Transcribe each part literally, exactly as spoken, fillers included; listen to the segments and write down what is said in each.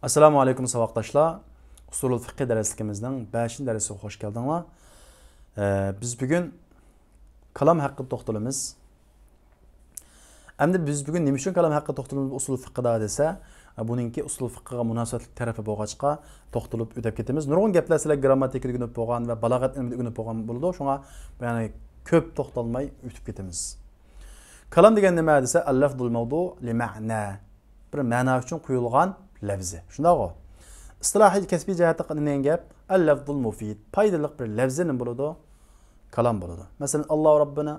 ئەسسالامۇ ئەلەيكۇم ساۋاقداشلار. ئۇسۇلۇل فىقھى دەرسلىكىمىزنىڭ بەشىنچى دەرسىگە خوش كەلدىڭلار. ئە، بىز بۈگۈن كالام ھەققىدە توختىلىمىز. ئەمدى بىز بۈگۈن نېمە ئۈچۈن كالام ھەققىدە توختىلىمىز ئۇسۇلۇل فىقھىدا دېسە، ئە، بۇنىڭكى ئۇسۇلۇل فىقھىغا مۇناسىۋەتلىك تەرىپى بولغاچقا توختىلىپ ئۆتۈپ كېتىمىز. نۇرغۇن گەپلەر سىلەر گرامماتىكىدا ئۆگىنىپ بولغان ۋە بالاغەت ئىلمىدا ئۆگىنىپ بولغان بولىدۇ. شۇڭا، يەنى، كۆپ توختالماي ئۆتۈپ كېتىمىز. كالام دېگەن نېمە دېسە، ئەللەفزۇل مەۋزۇ لىمەنە. بىر مەنا ئۈچۈن قويۇلغان لەۋزى. شۇنداقغۇ؟ ئىستىلاھىي، كەسپىي جەھەتتە قىلىنغان گەپ، ئەللەفزۇل مۇفىد. پايدىلىق بىر لەۋزى نېمە بولىدۇ؟ كالام بولىدۇ. مەسىلەن، ئاللاھۇ رەببىنا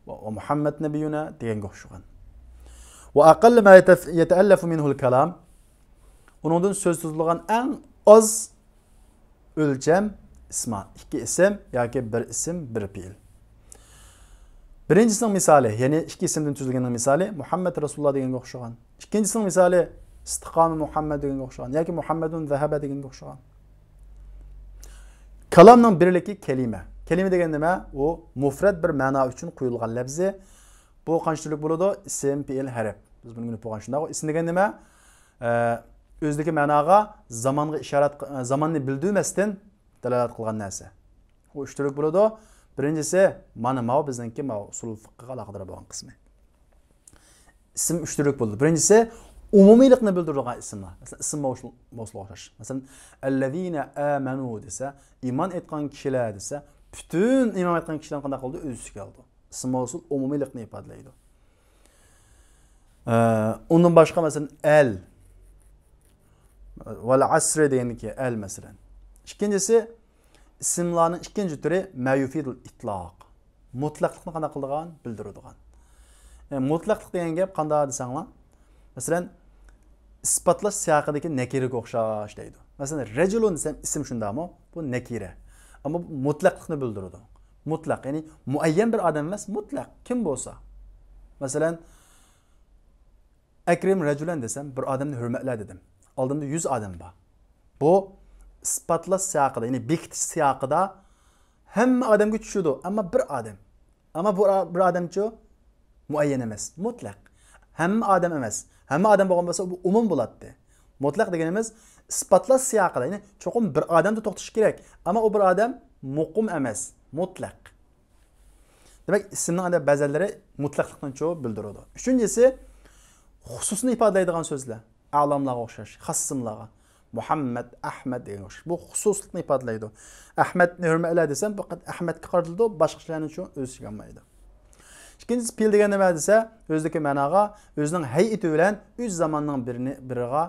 ۋە، ۋە مۇھەممەد نەبىيۇنا دېگەنگە ئوخشىغان. ۋە ئەقەللۇ ما يەتەف-، يەتەئەللەفۇ مىنھۇل كالام. ئۇنىڭدىن سۆز تۈزۈلگەن ئەڭ ئاز ئۆلچەم ئىسمان، ئىككى ئىسىم ياكى بىر ئىسىم، بىر پېئىل. بىرىنچىسىنىڭ مىسالى، يەنى ئىككى ئىسىمدىن تۈزۈلگەننىڭ مىسالى، مۇھەممەد رەسۇلۇللا دېگەنگە ئوخشىغان. ئىككىنچىسىنىڭ مىسالى، ئىستىقامە مۇھەممەد دېگەنگە ئوخشىغان ياكى مۇھەممەدۇن زەھەبە دېگەنگە ئوخشىغان. كالامنىڭ بىرلىكى كەلىمە. كەلىمە دېگەن نېمە؟ ئۇ مۇفرەت بىر مەنا ئۈچۈن قويۇلغان لەپزى. بۇ قانچە تۈرلۈك بولىدۇ؟ ئىسىم، پېئىل، ھەرپ. بىز بۇنى ئۆگىنىپ بولغان شۇنداق. ئىسىم دېگەن نېمە؟ ئە، ئۆزىدىكى مەناغا زامانغا ئىشارەت، زاماننى بىلدۈرمەستىن دالالەت قىلغان نەرسە. ئۇ ئۈچ تۈرلۈك بولىدۇ. بىرىنچىسى، مانا ماۋۇ بىزنىڭكى ماۋۇ ئۇسۇل فىقىغا ئالاقىدار بولغان قىسمى. ئىسىم ئۈچ تۈرلۈك بولىدۇ. بىرىنچىسى، ئومۇمىيلىقنى بىلدۈرىدىغان ئىسىملار. مەسىلەن، ئىسىم مەۋسۇل، مەۋسۇلغا ئوخشاش. مەسىلەن، ئەللەزىنە ئامەنۇ دېسە، ئىمان ئېيتقان كىشىلەر دېسە، پۈتۈن ئىمان ئېيتقان كىشىلەرنى قانداق قىلىدۇ؟ ئۆز ئىچىگە ئالىدۇ. ئىسىم مەۋسۇل ئومۇمىيلىقنى ئىپادىلەيدۇ. ئە، ئۇندىن باشقا، مەسىلەن، ئەل. ۋەل ئەسرى دېگەندىكى ئەل، مەسىلەن. ئىككىنچىسى، ئىسىملارنىڭ ئىككىنچى تۈرى ما يۇفىدۇل ئىتلاق. مۇتلەقلىقنى قانداق قىلىدىغان؟ بىلدۈرىدىغان. ئە، مۇتلەقلىق دېگەن گەپ قانداق دېسەڭلار؟ مەسىلەن، ئىسپاتلاش سىياقىدىكى نەكىرىگە ئوخشاش دەيدۇ. مەسىلەن، رەجۇلۇن دېسەم ئىسىم شۇنداقمۇ؟ بۇ نەكىرە. ئەمما بۇ مۇتلەقلىقنى بىلدۈرىدۇ. مۇتلەق، يەنى مۇئەييەن بىر ئادەم ئەمەس، مۇتلەق. كىم بولسا. مەسىلەن، ئەكرىم رەجۇلەن دېسەم، بىر ئادەمنى ھۆرمەتلە دېدىم. ئالدىمدا يۈز ئادەم بار. بۇ ئىسپاتلاش سىياقىدا، يەنى بېكىتىش سىياقىدا ھەممە ئادەمگە چۈشىدۇ، ئەمما بىر ئادەم. ئەمما بۇ بىر ئادەمچۇ؟ مۇئەييەن ئەمەس، مۇتلەق. ھەممە ئادەم ئەمەس. ھەممە ئادەم بولغان بولسا، بۇ ئومۇم بولاتتى. مۇتلەق دېگىنىمىز ئىسپاتلاش سىياقىدا، يەنى چوقۇم بىر ئادەمدە توختىشى كېرەك. ئەمما ئۇ بىر ئادەم مۇقىم ئەمەس، مۇتلەق. دېمەك، ئىسىمنىڭ ئەندە بەزەنلىرى مۇتلەقلىقنىچۇ بىلدۈرىدۇ. ئۈچىنچىسى، خۇسۇسنى ئىپادىلەيدىغان سۆزلەر. ئەلاملارغا ئوخشاش، خاس ئىسىملارغا. مۇھەممەد، ئەھمەد دېگەنگە ئوخشاش. بۇ خۇسۇسلۇقنى ئىپادىلەيدۇ. ئەھمەدنى ھۆرمەتلە دېسەم، پەقەت ئەھمەدكە قارىتىلىدۇ، باشقىلارنىچۇ ئۆز ئىچىگە ئالمايدۇ. ئىككىنچىسى، پېئىل دېگەن نېمە دېسە، ئۆزىدىكى مەناغا، ئۆزىنىڭ ھەيئىتى بىلەن ئۆز زاماننىڭ بىرىنى، بىرىغا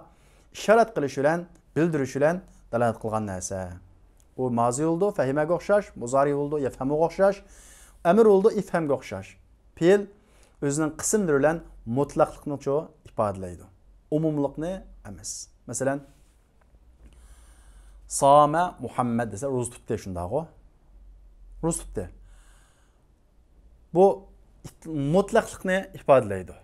ئىشارەت قىلىش بىلەن، بىلدۈرۈش بىلەن دالالەت قىلغان نەرسە. ئۇ مازى بولىدۇ، فەھىمەگە ئوخشاش، مۇزارى بولىدۇ، يەفھەمۇغا ئوخشاش، ئەمر بولىدۇ، ئىفھەمگە ئوخشاش. پېئىل ئۆزىنىڭ قىسىملىرى بىلەن مۇتلەقلىقنىچۇ ئىپادىلەيدۇ. ئومۇملۇقنى ئەمەس. مەسىلەن، سامە مۇھەممەد دېسە، روزا تۇتتى، شۇنداقغۇ؟ روزا تۇتتى. بۇ ئىت-، مۇتلەقلىقنى ئىپادىلەيدۇ.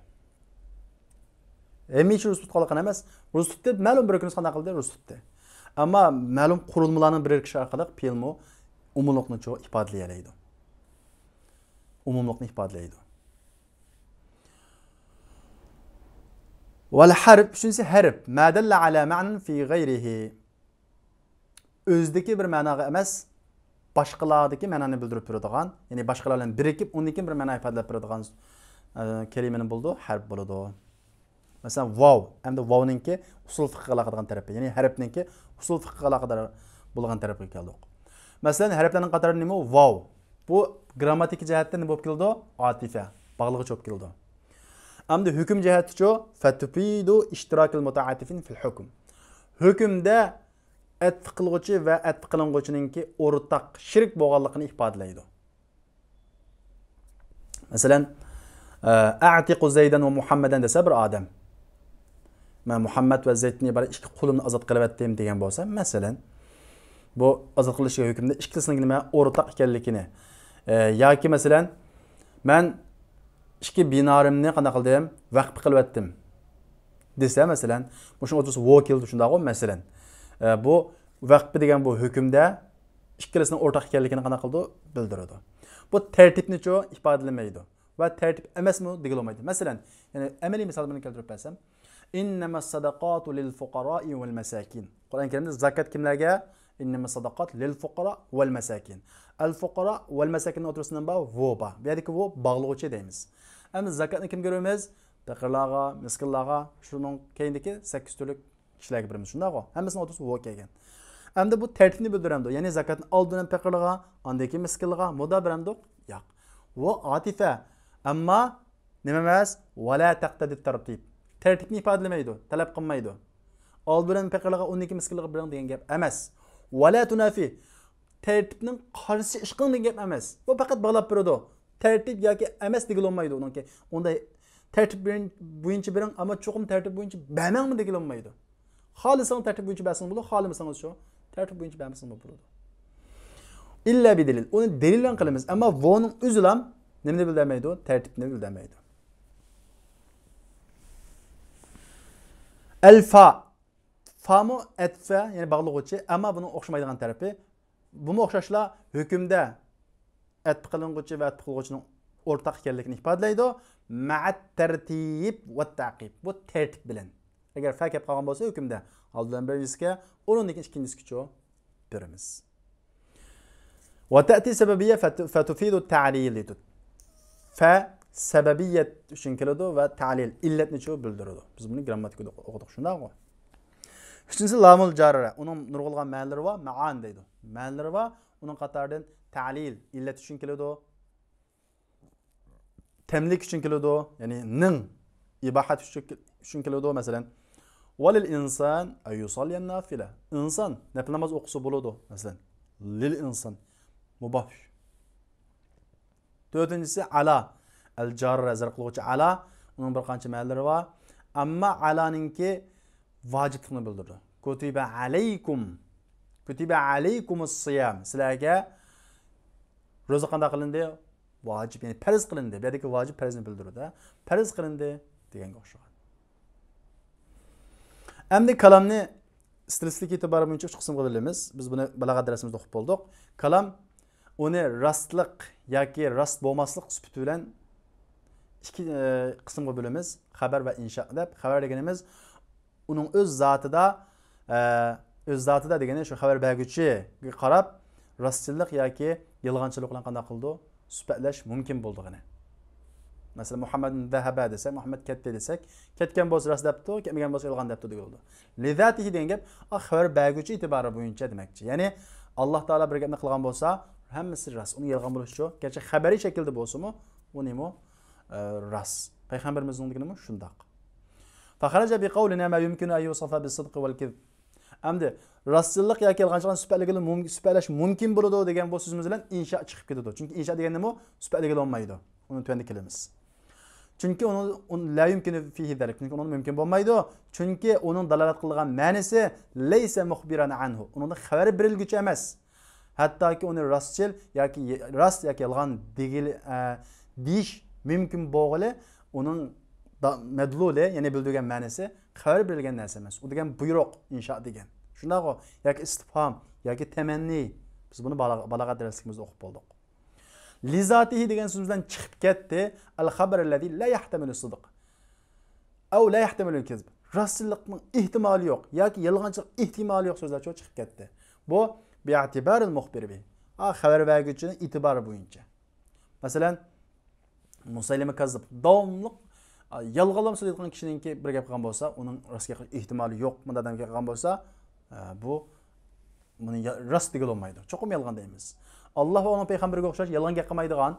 ھەمىشە روزا تۇتقانلىقىنى ئەمەس، روزا تۇتتى، مەلۇم بىر كۈنى قانداق قىلدى؟ روزا تۇتتى. ئەمما مەلۇم قۇرۇلمىلارنىڭ بىرىگە ئىشارە قىلىپ، پېئىلمۇ ئومۇملۇقنىچۇ ئىپادىلىيەلەيدۇ. ئومۇملۇقنى ئىپادىلەيدۇ. ۋەل ھەرپ، ئۈچىنچىسى ھەرپ. ما دەللە ئەلا مەنەن فى غەيرىھى. ئۆزىدىكى بىر مەناغا ئەمەس، باشقىلاردىكى مەنانى بىلدۈرۈپ بېرىدىغان، يەنى باشقىلار بىلەن بىرىكىپ، ئۇندىن كېيىن بىر مەنا ئىپادىلەپ بېرىدىغان، ئە، كەلىمە نېمە بولىدۇ؟ ھەرپ بولىدۇ. مەسىلەن، ۋاۋ. ئەمدى ۋاۋنىڭكى ئۇسۇل فىقىھقا ئالاقىدار تەرىپى، يەنى ھەرپنىڭكى ئۇسۇل فىقىھقا ئالاقىدار بولغان تەرىپىگە كەلدۇق. مەسىلەن، ھەرپلەرنىڭ قاتارىدا نېمە؟ ۋاۋ. بۇ گرامماتىكا جەھەتتە نېمە بولۇپ كېلىدۇ؟ ئاتىفە، باغلىغۇچ بولۇپ كېلىدۇ. ئەمدى ھۆكۈم جەھەتتىچۇ؟ فتفيد اشتراك المتعاطفين في الحكم. ھۆكۈمدە ئەتىپ قىلغۇچى ۋە ئەتىپ قىلىنغۇچىنىڭكى ئورتاق، شېرىك بولغانلىقىنى ئىپادىلەيدۇ. مەسىلەن، ئە، «أعتق زيدا ومحمدا» دېسە بىر ئادەم، «مەن مۇھەممەد ۋە زەيدتىن ئىبارەت ئىككى قۇلۇمنى ئازاد قىلىۋەتتىم» دېگەن بولسا، مەسىلەن، بۇ ئازاد قىلىش ھۆكمىدە ئىككىلىسىنىڭ نېمە ئورتاق ئىكەنلىكىنى، ئە، ياكى مەسىلەن، «مەن ئىككى بىنارىمنى قانداق قىلدىم؟ ۋەقپە قىلىۋەتتىم» دېسە، مەسىلەن، مۇشۇنىڭ ئوتتۇرىسى ۋوكىل شۇنداقغۇ، مەسىلەن، ئە، بۇ ۋەقپە دېگەن بۇ ھۆكۈمدە ئىككىلىسىنىڭ ئورتاق ئىكەنلىكىنى قانداق قىلىدۇ؟ بىلدۈرىدۇ. بۇ تەرتىپنىچۇ ئىپادىلىمەيدۇ ۋە تەرتىپ ئەمەسمۇ دېگىلى بولمايدۇ. مەسىلەن، يەنى ئەمەلىي مىسال بىلەن كەلتۈرۈپ بەرسەم، إنما الصدقات للفقراء والمساكين. قۇرئان كەرىمدە زاكات كىملەرگە؟ إنما الصدقات للفقراء والمساكين. ئەل فۇقارا ۋەل مەساكىننىڭ ئوتتۇرىسىدا نېمە بار؟ ۋو بار. بۇ يەردىكى ۋو باغلىغۇچى دەيمىز. ئەمدى زاكاتنى كىمگە بېرىمىز؟ پېقىرلارغا، مىسكىنلارغا، شۇنىڭ كەينىدىكى سەككىز تۈرلۈك كىشىلەرگە بېرىمىز. شۇنداقغۇ؟ ھەممىسىنىڭ ئوتتۇرىسىدا ۋو كەلگەن. ئەمدى بۇ تەرتىپنى بىلدۈرەمدۇ؟ يەنى زاكاتنى ئالدى بىلەن پېقىرلارغا، ئاندىن كېيىن مىسكىنلارغا، مۇنداق بېرەمدۇق؟ ياق. ۋو ئاتىپە. ئەمما نېمە ئەمەس؟ ۋەلا تەقتەدىت تەرتىپ. تەرتىپنى ئىپادىلىمەيدۇ، تەلەپ قىلمايدۇ. ئالدى بىلەن پېقىرلارغا، ئۇندىن كېيىن مىسكىنلارغا بېرىڭ دېگەن گەپ ئەمەس. ۋەلا تۇنافى. تەرتىپنىڭ قارشى ئىش قىلىڭ دېگەن گەپ ئەمەس. بۇ پەقەت باغلاپ بېرىدۇ. تەرتىپ ياكى ئەمەس دېگىلى بولمايدۇ ئۇنىڭكى. ئۇنداق تەرتىپ بويىچە بېرىڭ، ئەمما چوقۇم تەرتىپ بويىچە بەرمەڭمۇ دېگىلى بولمايدۇ. خالىساڭ تەرتىپ بويىچە بەرسىڭىز بولىدۇ، خالىمىسىڭىز شۇ تەرتىپ بويىچە بەرمىسىڭىز بولىدۇ. ئىللا بىدەلىل. ئۇنى دەلىل بىلەن قىلىمىز. ئەمما ۋونىڭ ئۆزىلا نېمىنى بىلدۈرمەيدۇ؟ تەرتىپنى بىلدۈرمەيدۇ. ئەل فا. فامۇ ئەتفە، يەنى باغلىغۇچى، ئەمما بۇنىڭ ئوخشىمايدىغان تەرىپى. بۇمۇ ئوخشاشلا ھۆكۈمدە ئەتپ قىلىنغۇچى ۋە ئەتپ قىلغۇچىنىڭ ئورتاق ئىكەنلىكىنى ئىپادىلەيدۇ. مەئەت تەرتىب ۋە تەقىب. بۇ تەرتىپ بىلەن. ئەگەر فە كەپ قالغان بولسا ھۆكۈمدە، ئالدى بىلەن بىرىنچىسىگە، ئۇنىڭدىن كېيىن ئىككىنچىسىگىچۇ بېرىمىز. ۋە تەتى سەبەبىيە فە-، فەتۇفىدۇ تەلىل دەيدۇ. فە سەبەبىيەت ئۈچۈن كېلىدۇ ۋە تەلىل، ئىللەتنىچۇ بىلدۈرىدۇ. بىز بۇنى گرامماتىكىدا ئوقۇدۇق، شۇنداقغۇ؟ ئۈچىنچىسى لامۇل جاررە. ئۇنىڭ نۇرغۇنلىغان مەنىلىرى بار، مەئان دەيدۇ. مەنىلىرى بار. ئۇنىڭ قاتارىدىن تەلىل، ئىللەت ئۈچۈن كېلىدۇ. تەملىك ئۈچۈن كېلىدۇ، يەنى نىڭ ئىباھەت ئۈچۈن، ئۈچۈن كېلىدۇ، مەسىلەن، ۋەلىل ئىنسان ئەييۇساللىيەن نافىلە. ئىنسان نەپىل ناماز ئوقۇسا بولىدۇ، مەسىلەن، لىل ئىنسان مۇباھ. تۆتىنچىسى ئالا. ئەل جاررە، جەر قىلغۇچى ئالا. ئۇنىڭ بىر قانچە مەنىلىرى بار. ئەمما ئالانىڭكى ۋاجىپلىقنى بىلدۈرىدۇ. كۇتىبە ئەلەيكۇم. كۇتىبە ئەلەيكۇمۇس سىيام. سىلەرگە روزا قانداق قىلىندى؟ ۋاجىپ، يەنى پەرز قىلىندى. بۇ يەردىكى ۋاجىپ پەرزنى بىلدۈرىدۇ. پەرز قىلىندى دېگەنگە ئوخشىغان. ئەمدى كالامنى ئىستىلىستىك ئېتىبارى بويىچە ئۈچ قىسىمغا بۆلىمىز. بىز بۇنى بالاغەت دەرسىمىزدە ئوقۇپ بولدۇق. كالام ئۇنى راستلىق ياكى راست بولماسلىق سۈپىتى بىلەن ئىككى، ئى، قىسىمغا بۆلىمىز. خەبەر ۋە ئىنشا دەپ. خەبەر دېگىنىمىز ئۇنىڭ ئۆز زاتىدا، ئە، ئۆز زاتىدا دېگىنى شۇ خەۋەر بەرگۈچىگە قاراپ راستچىللىق ياكى يالغانچىلىق بىلەن قانداق قىلىدۇ؟ سۈپەتلەش مۇمكىن بولىدىغىنى. مەسىلەن، مۇھەممەد زەھەبە دېسەك، مۇھەممەد كەتتى دېسەك، كەتكەن بولسا راست دەپتۇ، كەتمىگەن بولسا يالغان دەپتۇ دېگىلى بولىدۇ. لىزاتىھى دېگەن گەپ، ئا، خەۋەر بەرگۈچى ئېتىبارى بويىچە دېمەكچى. يەنى، ئاللا تائالا بىر گەپنى قىلغان بولسا، ھەممىسى راست. ئۇنى يالغان بولۇشىچۇ، گەرچە خەبەرىي شەكىلدە بولسىمۇ، ئۇنىمۇ، ئە، راست. پەيغەمبىرىمىزنىڭ دېگىنىمۇ شۇنداق. فخرج بقولنا ما يمكن أن يوصف بالصدق والكذب. ئەمدى راستچىللىق ياكى يالغانچىلىقنى سۈپەتلىگىلى مۇم-، سۈپەتلەش مۇمكىن بولىدۇ دېگەن بۇ سۆزىمىز بىلەن ئىنشا چىقىپ كېتىدۇ. چۈنكى ئىنشا دېگەن نېمە؟ سۈپەتلىگىلى بولمايدۇ. ئۇنى تۆۋەندە كېلىمىز. چۈنكى ئۇنىڭ، ئۇن-، لا يمكن فيه ذلك. چۈنكى ئۇنىڭ مۇمكىن بولمايدۇ. چۈنكى ئۇنىڭ دالالەت قىلىدىغان مەنىسى ليس مخبرا عنه. ئۇنىڭدا خەۋەر بېرىلگۈچى ئەمەس. ھەتتاكى ئۇنى راستچىل ياكى ي-، راست ياكى يالغان دېگىلى، ئە، دېيىش مۇمكىن بولغىلى، ئۇنىڭ دا-، مەدلۇلى، يەنى بىلدۈرگەن مەنىسى خەۋەر بېرىلگەن نەرسە ئەمەس. ئۇ دېگەن بۇيرۇق، ئىنشا دېگەن. شۇنداقغۇ؟ ياكى ئىستىفھام، ياكى تەمەننى. بىز بۇنى بالا-، بالاغەت دەرسلىكىمىزدە ئوقۇپ بولدۇق. لىزاتىھى دېگەن سۆزىمىزدىن چىقىپ كەتتى. الخبر الذي لا يحتمل الصدق أو لا يحتمل الكذب. راستچىللىقنىڭ ئېھتىمالى يوق ياكى يالغانچىلىق ئېھتىمالى يوق سۆزلەر چىقىپ كەتتى. بۇ باعتبار المخبر به. ئا، خەۋەر بەرگۈچىنىڭ ئېتىبارى بويىچە. مەسىلەن، مۇسەيلىمە كاززاب داۋاملىق، ئا، يالغانلام سۆزلەيدىغان كىشىنىڭكى بىر گەپ قىلغان بولسا، ئۇنىڭ راست گەپ قىلىش ئېھتىمالى يوق. مۇنداق ئادەم گەپ قىلغان بولسا، ئا، بۇ بۇنى يا-، راست دېگىلى بولمايدۇ. چوقۇم يالغان دەيمىز. ئاللا ۋە ئۇنىڭ پەيغەمبىرىگە ئوخشاش يالغان گەپ قىلمايدىغان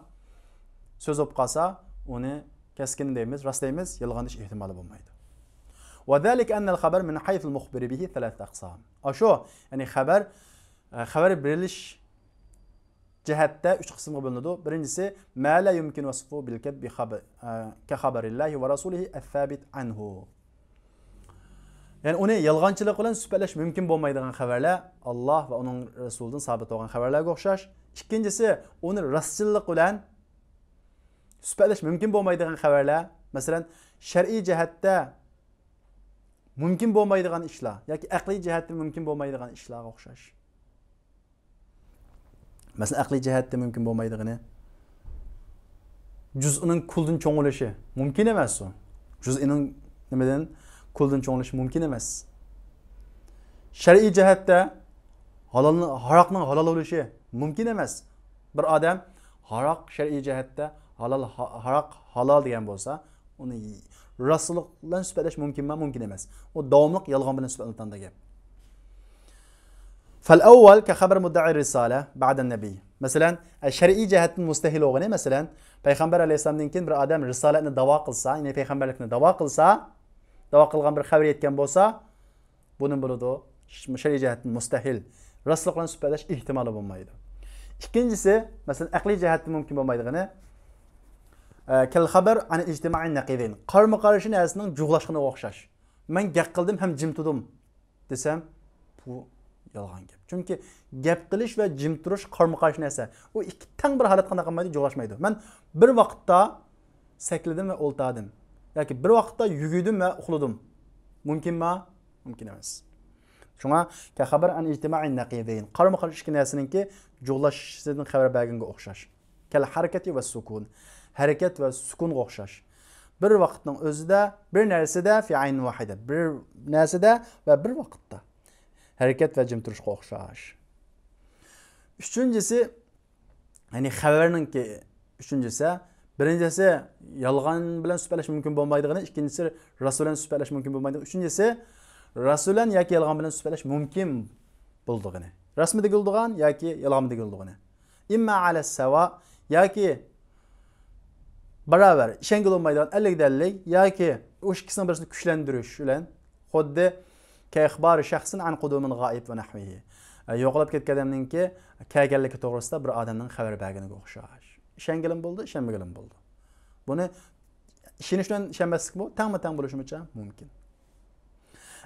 سۆز بولۇپ قالسا، ئۇنى كەسكىن دەيمىز، راست دەيمىز، يالغان دېيىش ئېھتىمالى بولمايدۇ. وذلك أن الخبر من حيث المخبر به ثلاثة أقسام. ئاشۇ، يەنى خەۋەر، ئە، خەۋەر بېرىلىش جەھەتتە ئۈچ قىسىمغا بۆلۈنىدۇ. بىرىنچىسى، ما لا يمكن وصفه بالكذب بخبر، ئە، كخبر الله ورسوله الثابت عنه. يەنى ئۇنى يالغانچىلىق بىلەن سۈپەتلەش مۇمكىن بولمايدىغان خەۋەرلەر، ئاللا ۋە ئۇنىڭ رەسۇلىدىن سابىت بولغان خەۋەرلەرگە ئوخشاش. ئىككىنچىسى، ئۇنى راستچىللىق بىلەن سۈپەتلەش مۇمكىن بولمايدىغان خەۋەرلەر، مەسىلەن، شەرئىي جەھەتتە مۇمكىن بولمايدىغان ئىشلار ياكى ئەقلىي جەھەتتىن مۇمكىن بولمايدىغان ئىشلارغا ئوخشاش. مەسىلەن، ئەقلىي جەھەتتە مۇمكىن بولمايدىغىنى، جۇزئىنىڭ كۇلدىن چوڭ بولۇشى مۇمكىن ئەمەس ئۇ. جۇزئىنىڭ نېمىدىن، پۇلدىن چوڭىيىش مۇمكىن ئەمەس. شەرئىي جەھەتتە ھالالنى، ھاراقنىڭ ھالال بولۇشى مۇمكىن ئەمەس. بىر ئادەم ھاراق شەرئىي جەھەتتە ھالال، ھا-، ھاراق ھالال دېگەن بولسا، ئۇنى راستلىق بىلەن سۈپەتلەش مۇمكىنمۇ؟ مۇمكىن ئەمەس. ئۇ داۋاملىق يالغان بىلەن سۈپەتلىنىدىغان گەپ. فالأول كخبر مدعي الرسالة بعد النبي. مەسىلەن، شەرئىي جەھەتتىن مۇستەھىل بولغىنى، مەسىلەن، پەيغەمبەر ئەلەيھىسسالامدىن كېيىن بىر ئادەم رىسالەتنى داۋا قىلسا، يەنى پەيغەمبەرلىكنى داۋا قىلسا، داۋا قىلغان بىر خەۋەر يەتكەن بولسا، بۇ نېمە بولىدۇ؟ شەرئىي جەھەتتىن مۇستەھىل. راستلىق بىلەن سۈپەتلەش ئېھتىمالى بولمايدۇ. ئىككىنچىسى، مەسىلەن، ئەقلىي جەھەتتىن مۇمكىن بولمايدىغىنى، ئە، كالخبر عن اجتماع النقيضين. قارمۇ قارشى نەرسىنىڭ جۇغلاشقىنىغا ئوخشاش. مەن گەپ قىلدىم ھەم جىم تۇردۇم دېسەم، بۇ يالغان گەپ. چۈنكى گەپ قىلىش ۋە جىم تۇرۇش قارمۇ قارشى نەرسە. ئۇ ئىككى تەڭ بىر ھالەت قانداق قىلمايدۇ؟ جۇغلاشمايدۇ. مەن بىر ۋاقىتتا سەكرىدىم ۋە ئولتۇردۇم. ياكى بىر ۋاقىتتا يۈگۈردۈم ۋە ئۇخلىدىم. مۇمكىنما؟ مۇمكىن ئەمەس. شۇڭا كالخبر عن اجتماع النقيضين. قارمۇ قارشى ئىككى نەرسىنىڭكى جۇغلىشىشىدىن خەۋەر بەرگەنگە ئوخشاش. كالحركة والسكون. ھەرىكەت ۋە سۈكۈنگە ئوخشاش. بىر ۋاقىتنىڭ ئۆزىدە، بىر نەرسىدە، في عين واحدة. بىر نەرسىدە ۋە بىر ۋاقىتتا. ھەرىكەت ۋە جىم تۇرۇشقا ئوخشاش. ئۈچىنچىسى، يەنى خەۋەرنىڭكى ئۈچىنچىسى، بىرىنچىسى يالغان بىلەن سۈپەتلەش مۇمكىن بولمايدىغىنى، ئىككىنچىسى راست بىلەن سۈپەتلەش مۇمكىن بولمايدىغىنى، ئۈچىنچىسى راست بىلەن ياكى يالغان بىلەن سۈپەتلەش مۇمكىن بولىدىغىنى. راستمۇ دېگىلىدىغان ياكى يالغانمۇ دېگىلىدىغىنى. إما على السواء، ياكى باراۋەر، ئىشەنگىلى بولمايدىغان ئەللىكتە ئەللىك، ياكى ئۇ ئىككىسىنىڭ بىرسىنى كۈچلەندۈرۈش بىلەن، خۇددى كإخبار شخص عن قدوم الغائب ونحوه. ئە، يوقاپ كەتكەن ئادەمنىڭكى كەلگەنلىكى توغرىسىدا بىر ئادەمنىڭ خەۋەر بەرگىنىگە ئوخشاش. ئىشەنگىلىمۇ بولىدۇ، ئىشەنمىگىلىمۇ بولىدۇ. بۇنى ئىشىنىش بىلەن ئىشەنمەسلىكمۇ تەڭمۇ تەڭ بولۇشىمۇ مۇمكىن.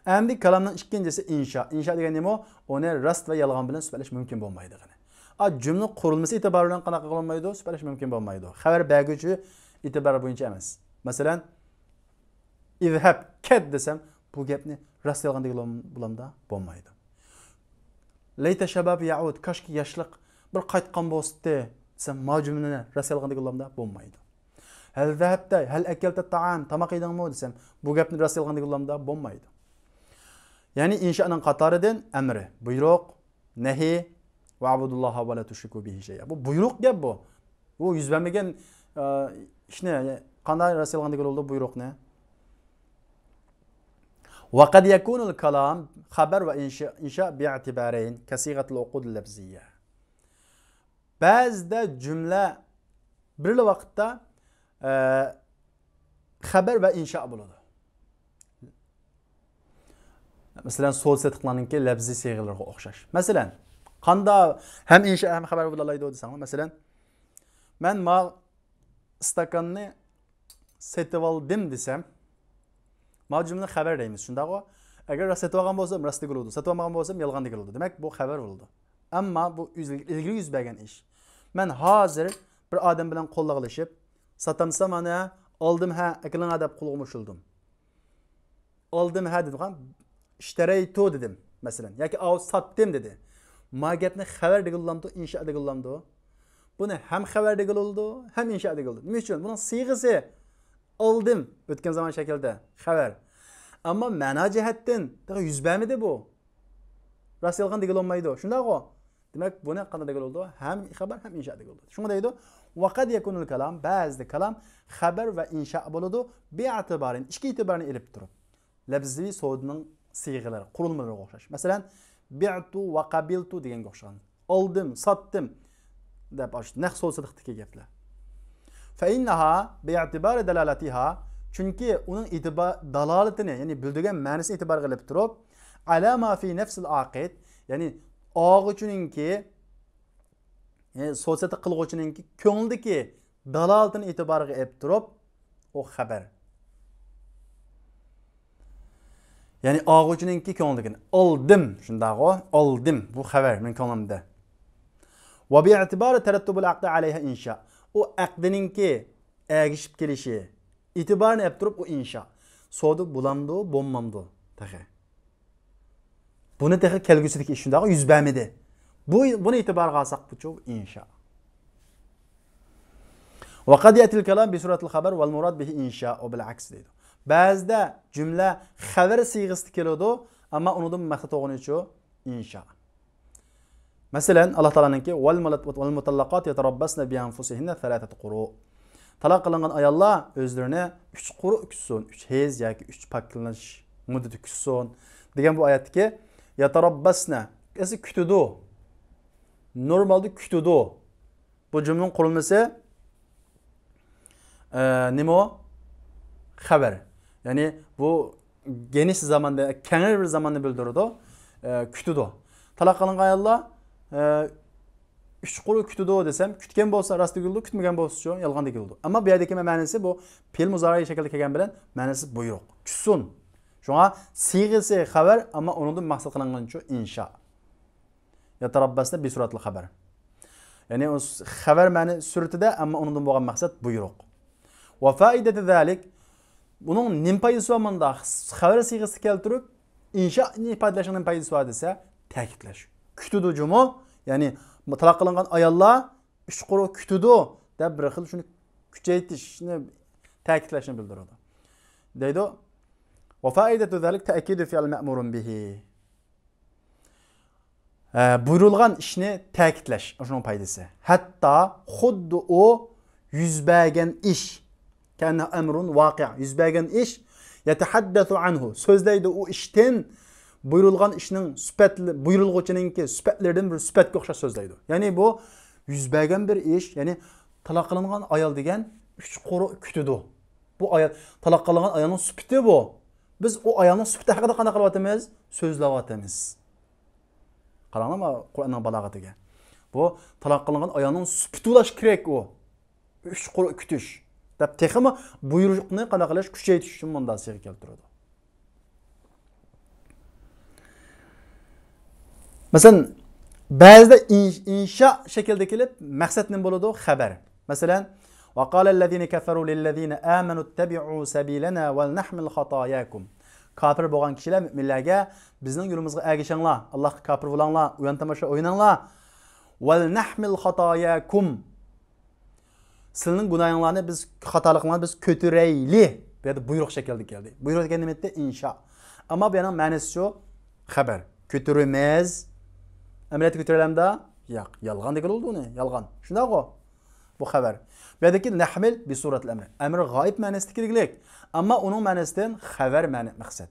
ئەمدى كالامنىڭ ئىككىنچىسى ئىنشا. ئىنشا دېگەن نېمە؟ ئۇنى راست ۋە يالغان بىلەن سۈپەتلەش مۇمكىن بولمايدىغىنى. ئا، جۈملە قۇرۇلمىسى ئېتىبارى بىلەن قانداق قىلغىلى بولمايدۇ؟ سۈپەتلەش مۇمكىن بولمايدۇ. خەۋەر بەرگۈچى ئېتىبارى بويىچە ئەمەس. مەسىلەن، اذهب، كەت دېسەم، بۇ گەپنى راست يالغان دېگىلى بولامدا؟ بولمايدۇ. ليت الشباب يعود، كاشكى ياشلىق بىر قايتقان بولسىتى دېسەم، ما جۈملىنى راست يالغان دېگىلى بولامدا؟ بولمايدۇ. هل ذهبت، هل أكلت الطعام، تاماق يېدىڭمۇ دېسەم، بۇ گەپنى راست يالغان دېگىلى بولامدا؟ بولمايدۇ. يەنى ئىنشانىڭ قاتارىدىن ئەمرى، بۇيرۇق، نەھى، واعبدوا الله ولا تشركوا به شيئا. بۇ بۇيرۇق گەپ بۇ. بۇ يۈز بەرمىگەن، ئە، ئىشنى قانداق راست يالغان دېگىلى بولىدۇ بۇيرۇقنى؟ وقد يكون الكلام خبر وإنشاء، إنشاء باعتبارين كصيغة العقود اللفظية. بەزىدە جۈملە بىرلا ۋاقىتتا، ئە، خەۋەر ۋە ئىنشا بولىدۇ. مەسىلەن، سودا سېتىقلارنىڭكى لەپزىي سىيغىلىرىغا ئوخشاش. مەسىلەن، قاندا ھەم ئىنشا ھەم خەۋەر بولالايدۇ دېسەڭلار، مەسىلەن، مەن ما ئىستاكاننى سېتىۋالدىم دېسەم، ما جۈملىنى خەۋەر دەيمىز، شۇنداقغۇ؟ ئەگەر راست سېتىۋالغان بولسام، راست دېگىلى بولىدۇ، سېتىۋالمىغان بولسام، يالغان دېگىلى بولىدۇ. دېمەك، بۇ خەۋەر بولىدۇ. ئەمما بۇ ئىلگىرى يۈز بەرگەن ئىش. مەن ھازىر بىر ئادەم بىلەن قوللىغىلىشىپ، ساتامسا مانا، ئالدىم ھە، ئەكېلىڭە دەپ قولغا ئۇشۇلدۇم. ئالدىم ھە دېدىغان، اشتريت دېدىم، مەسىلەن. ياكى ئاۋۇ ساتتىم دېدى. ما گەپنى خەۋەر دېگىلى بولامدۇ، ئىنشا دېگىلى بولامدۇ؟ بۇنى ھەم خەۋەر دېگىلى بولىدۇ، ھەم ئىنشا دېگىلى بولىدۇ. نېمە ئۈچۈن؟ بۇنىڭ سىيغىسى ئالدىم، ئۆتكەن زامان شەكلىدە، خەۋەر. ئەمما مەنا جەھەتتىن تېخى يۈز بەرمىدى بۇ. راست يالغان دېگىلى بولمايدۇ. شۇنداقغۇ؟ دېمەك، بۇنى قانداق دېگىلى بولىدۇ؟ ھەم خەۋەر، ھەم ئىنشا دېگىلى بولىدۇ. شۇڭا دەيدۇ، وقد يكون الكلام، بەزىدە كالام خەۋەر ۋە ئىنشا بولىدۇ، باعتبارين، ئىككى ئېتىبارنى ئېلىپ تۇرۇپ. لەپزىۋى سودىنىڭ سىيغىلىرى، قۇرۇلمىلىرىغا ئوخشاش. مەسىلەن، بعت وقبلت دېگەنگە ئوخشىغان. ئالدىم، ساتتىم دەپ، ئاشۇ نەق سودا سېتىقتىكى گەپلەر. فإنها باعتبار دلالتها، چۈنكى ئۇنىڭ ئېتىبا-، دالالىتىنى، يەنى بىلدۈرگەن مەنىسىنى ئېتىبارغا ئېلىپ تۇرۇپ، على ما في نفس العاقد، يەنى ئالغۇچىنىڭكى، يەنى سودا سېتىق قىلغۇچىنىڭكى كۆڭلىدىكى دالالىتىنى ئېتىبارغا ئېلىپ تۇرۇپ، ئۇ خەۋەر. يەنى ئالغۇچىنىڭكى كۆڭلىدىكىنى. ئالدىم، شۇنداقغۇ؟ ئالدىم. بۇ خەۋەر مېنىڭ كۆڭلۈمدە. وباعتبار ترتب العقد عليها إنشاء. ئۇ ئەقدىنىڭكى ئەگىشىپ كېلىشى، ئېتىبارنى ئېلىپ تۇرۇپ ئۇ ئىنشا. سودا بولامدۇ، بولمامدۇ تېخى؟ بۇنى تېخى كەلگۈسىدىكى ئىش شۇنداق يۈز بەرمىدى. بۇ، بۇنى ئېتىبارغا ئالساق، بۇچۇ ئىنشا. وقد يأتي الكلام بصورة الخبر والمراد به إنشاء وبالعكس دەيدۇ. بەزىدە جۈملە خەۋەر سىيغىسىدا كېلىدۇ، ئەمما ئۇنىڭدىن مەقسەت بولغىنىچۇ ئىنشا. مەسىلەن، ئاللا تائالانىڭكى، «والمطلقات يتربصن بأنفسهن ثلاثة قروء». تالاق قىلىنغان ئاياللار ئۆزلىرىنى ئۈچ قۇرۇ كۈتسۇن، ئۈچ ھەيز ياكى ئۈچ پاكلىنىش مۇددىتى كۈتسۇن دېگەن بۇ ئايەتتىكى «يتربصن» ئەسلى كۈتىدۇ. نورمالدا كۈتىدۇ. بۇ جۈملىنىڭ قۇرۇلمىسى، ئە، نېمە ئۇ؟ خەۋەر. يەنى بۇ گېنىش زاماندا، كەڭرى بىر زاماننى بىلدۈرىدۇ. ئە، كۈتىدۇ. تالاق قىلىنغان ئاياللار، ئە، ئۈچ قۇرۇ كۈتىدۇ دېسەم، كۈتكەن بولسا راست دېگىلىدۇ، كۈتمىگەن بولسىچۇ يالغان دېگىلىدۇ. ئەمما بۇ يەردىكى مەنىسى بۇ پېئىل مۇزارىئى شەكلىدە كەلگەن بىلەن مەنىسى بۇيرۇق. كۈتسۇن. شۇڭا سىيغىسى خەۋەر، ئەمما ئۇنىڭدىن مەقسەت قىلىنغىنىچۇ ئىنشا. يتربصن بصورة الخبر. يەنى ئۇ خەۋەر مەنى سۈرىتىدە، ئەمما ئۇنىڭدىن بولغان مەقسەت بۇيرۇق. وفائدة ذلك، بۇنىڭ نېمە پايدىسى بار مۇنداق؟ خەۋەر سىيغىسىدا كەلتۈرۈپ، ئىنشانى ئىپادىلەشنىڭ نېمە پايدىسى بار دېسە، تەكىتلەش. كۈتىدۇ جۇمۇ، يەنى تالاق قىلىنغان ئاياللار ئۈچ قۇرۇ كۈتىدۇ دەپ بىر خىل شۇنى كۈچەيتىشنى، تەكىتلەشنى بىلدۈرىدۇ. دەيدۇ، وفائدة ذلك تأكيد فعل مأمور به. ئە، بۇيرۇلغان ئىشنى تەكىتلەش، شۇنىڭ پايدىسى. ھەتتا خۇددى ئۇ يۈز بەرگەن ئىش، كأنه أمر واقع، يۈز بەرگەن ئىش، يتحدث عنه، سۆزلەيدۇ ئۇ ئىشتىن، بۇيرۇلغان ئىشنىڭ سۈپەتلى، بۇيرۇلغۇچىنىڭكى سۈپەتلىرىدىن بىر سۈپەتكە ئوخشاش سۆزلەيدۇ. يەنى بۇ يۈز بەرگەن بىر ئىش، يەنى تالاق قىلىنغان ئايال دېگەن ئۈچ قۇرۇ كۈتىدۇ. بۇ ئايال، تالاق قىلىنغان ئايالنىڭ سۈپىتى بۇ. بىز ئۇ ئايالنىڭ سۈپىتى ھەققىدە قانداق قىلىۋاتىمىز؟ سۆزلەۋاتىمىز. قاراڭلار، قۇرئاننىڭ بالاغىتىگە. بۇ تالاق قىلىنغان ئايالنىڭ سۈپىتى بولۇش كېرەك ئۇ. ئۈچ قۇرۇ كۈتۈش دەپ تېخىمۇ بۇيرۇقنى قانداق قىلىش، كۈچەيتىش ئۈچۈن مۇنداق سىيغا كەلتۈرىدۇ. مەسىلەن، بەزىدە ئىن-، ئىنشا شەكلىدە كېلىپ، مەقسەت نېمە بولىدۇ؟ خەۋەر. مەسىلەن، وقال الذين كفروا للذين آمنوا اتبعوا سبيلنا ولنحمل خطاياكم. كاپىر بولغان كىشىلەر مۆمىنلەرگە، بىزنىڭ يولىمىزغا ئەگىشىڭلار، ئاللاھقا كاپىر بولۇڭلار، ئويۇن تاماشا ئويناڭلار. ولنحمل خطاياكم. سىلىنىڭ گۇناھىڭلارنى بىز، خاتالىقىڭلارنى بىز كۆتۈرەيلى. بۇ يەردە بۇيرۇق شەكلىدە كەلدى. بۇيرۇق دېگەن نېمە ئىدى؟ ئىنشا. ئەمما بۇ يەرنىڭ مەنىسى شۇ، خەۋەر. كۆتۈرىمىز. ئەمەلىيەتتە كۆتۈرەلەمدا؟ ياق. يالغان دېگىلى بولىدۇ ئۇنى. يالغان. شۇنداقغۇ؟ بۇ خەۋەر. بۇ يەردىكى نەھمىل بىسۇرەتىل ئەمر. ئەمر غائىب مەنىسىدە كىرگۈلۈك. ئەمما ئۇنىڭ مەنىسىدىن خەۋەر مەنە مەقسەت.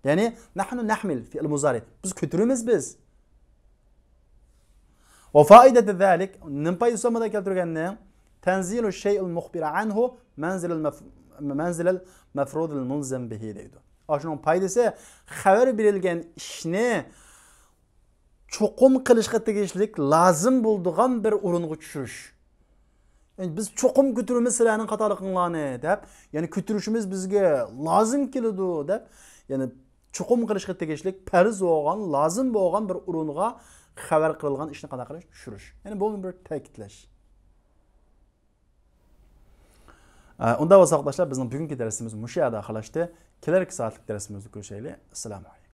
يەنى نەھنۇ نەھمىل فېئىل مۇزارى. بىز كۆتۈرىمىز بىز. وفائدة ذلك، نېمە پايدىسى بار مۇنداق كەلتۈرگەننىڭ؟ تنزيل الشيء المخبر عنه منزل المف-، منزل المفروض الملزم به دەيدۇ. ئاشۇنىڭ پايدىسى خەۋەر بېرىلگەن ئىشنى چوقۇم قىلىشقا تېگىشلىك لازىم بولىدىغان بىر ئورۇنغا چۈشۈرۈش. يەنى بىز چوقۇم كۆتۈرىمىز سىلەرنىڭ خاتالىقىڭلارنى دەپ، يەنى كۆتۈرۈشىمىز بىزگە لازىم كېلىدۇ دەپ، يەنى چوقۇم قىلىشقا تېگىشلىك پەرز بولغان، لازىم بولغان بىر ئورۇنغا خەۋەر قىلىنغان ئىشنى قانداق قىلىش؟ چۈشۈرۈش. يەنى بۇ بىر تەكىتلەش. ئە، ئۇنداق بولسا، قېرىنداشلار، بىزنىڭ بۈگۈنكى دەرسىمىز مۇشۇ يەردە ئاخىرلاشتى. كېلەركى سائەتلىك دەرسىمىزدە كۆرۈشەيلى. ئەسسالامۇ ئەلەيكۇم.